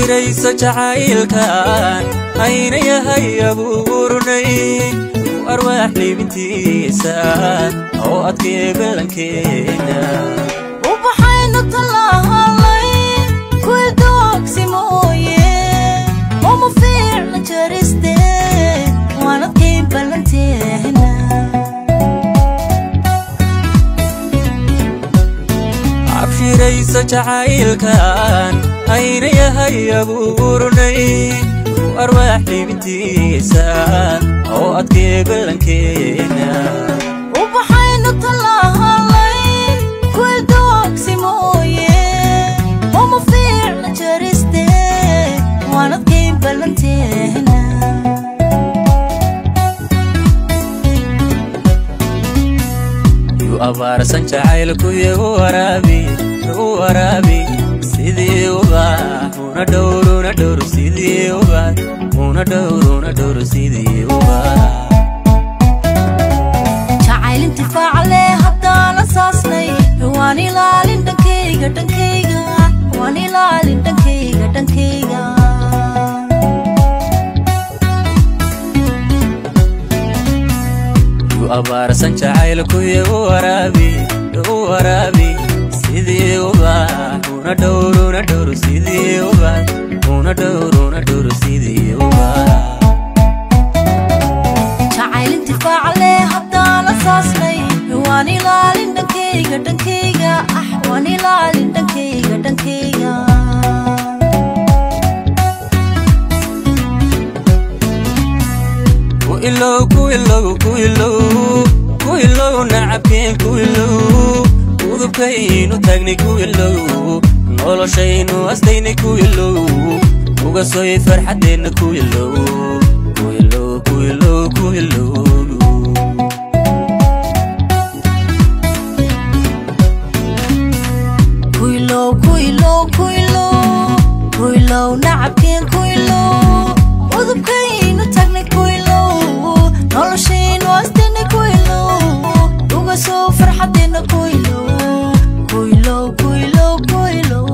Abshiraysa jacaylkan ayna yahay abuurnay arwaax liibintiisa oo adkee ballankeena. Ubaxaynu tallaalay kuwi doogsi mooye, uma fiicna jariste, waan adkayn ballanteena. Abshiraysa jacaylkan ayna yahay abuurnay arwaax liibintiisa oo adkee ballankeena. Ubaxaynu tallaalay kuwi doogsi mooye, uma fiicna jariste, waan adkayn ballanteena. Yu abaarsan jacaylku igu waraabi, igu waraabi sidii ubax, una dhowr, una dhowr sidii ubax, una dhowr, una dhowr sidii ubax. Jacayl intifaac leh haddaan asaasnay, waan ilaalin dhankayga, dhankayga, waan ilaalin dhankayga, dhankayga. Yu abaarsan jacaylku igu waraabi, igu waraabi sidii ubax, una dhowr, una dhowr sidii ubax, una dhowr, una dhowr sidii ubax. Jacayl intifaac leh haddaan asaasnay, waan ilaalin dhankayga, dhankayga, ah, waan ilaalin dhankayga, dhankayga. Ku ilow, ku ilow, ku ilow, ku ilow nacabkeen, ku ilow udubkaynu taagnay, ku ilow noloshaynu astaynay, ku ilow uga soy farxaddeenna, ku ilow, ku ilow, ku ilow, ku ilow. Kuilow, kuilow, kuilow, kuilow nacabkeen, kuilow udubkaynu tagnay, kuilow noloshaynu astaynay, kuilow uga soo farxaddeenna, kuilow, kuilow, kuilow, kuilow.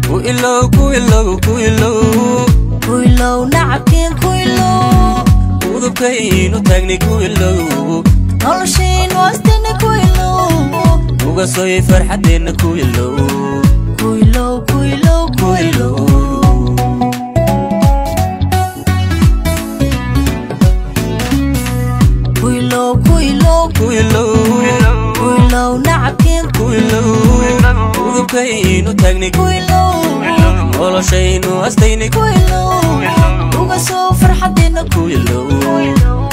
Ku ilow, ku ilow, ku ilow, Kuilow nacabkeen, kuilow udubkaynu taagnay, ku ilow noloshaynu astaynay, kuilow uga soy farxaddeenna, ku ilow, kuilow, kuilow, kuilow. Kuilow, kuilow, ku ilow, kuilow nacabkeen, ku ilow udubkaynu taagnay, kuilow noloshaynu astaynay, kuilow uga soo farxaddeenna, ku ilow. Kuilow.